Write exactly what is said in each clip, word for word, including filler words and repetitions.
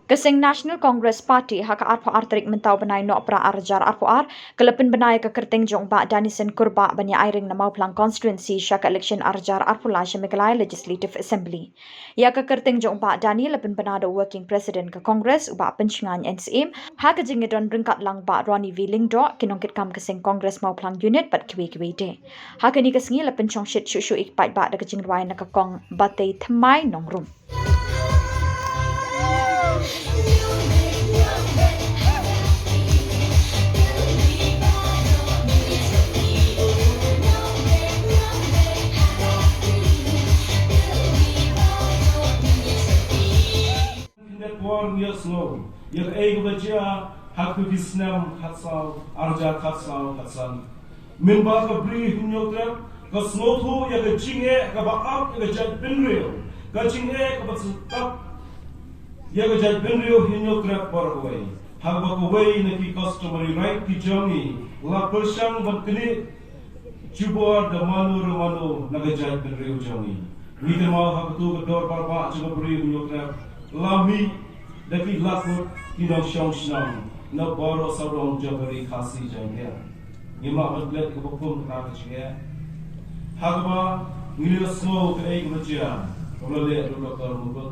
Ka seng National Congress Party ha ka arphew ar tarik mynta u bnai Nohprah arhajar arphew ar ka la pynbna ïa ka kyrteng jong u Bah Danny Saiñ Kurbah ban ïa ai ring na Mawphlang constituency sha ka election arhajar arphew lai sha Meghalaya Legislative Assembly. Ïa ka kyrteng jong u Bah Danny la pynbna da u Working President ka Congress u Bah Pynshngaiñ N Syiem ha ka jingïadon ryngkat lang u Bah Ronnie V Lyngdoh, ki nongkitkam ka seng Congress Mawphlang Unit bad kiwei kiwei de. Ha kane ka sngi la pynshongshit shuh shuh ïa ki paidbah da ka jingrwai na ka kong Batei Thymmai Nongrum. Khyndiat por ngi ïohsngew ïa kaei kaba jia ha ka khadduh snem khatsaw, arhajar khatsaw khatsan. Mynba ka Bri Hynñiewtrep ka sngewthuh ïa ka jingeh kaba ap ïa ka jaitbynriew, ka jingeh kaba sngewthuh ïa ka jaitbynriew Hynñiewtrep baroh kawei, ha kaba kawei na ki customary right ki jong ngi la pyrshang ban knieh jubor da mano re mano na ka jaitbynriew jong ngi. Ngi kynmaw ha kato ka dorbar bah jong ka Bri Hynñiewtrep la mih da ki lak ngut ki nongshong shnong na baroh sawdong jong ka Ri Khasi Jaiñtia. Ngim lah ban klet ïa kaba kum kata ka jingeh. Ha kaba ngi la sngew kaei kaba jia, kaba la leh da u Doctor Mukul.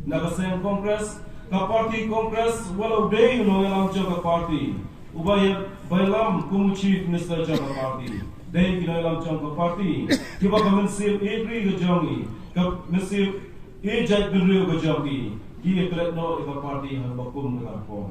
Na ka seng Congress, ka party Congress, wat la u dei u nongïalam jong ka party, uba ïa, ba ïalam kum u Chief Minister jong ka party, dei ki nongïalam jong ka party kiba ka mynsiem ïeit ri ka jong ngi, ka mynsiem ïeit jaitbynriew ka jong ngi, ki ïa klet noh ïa ka party ha kaba kum kata ka por.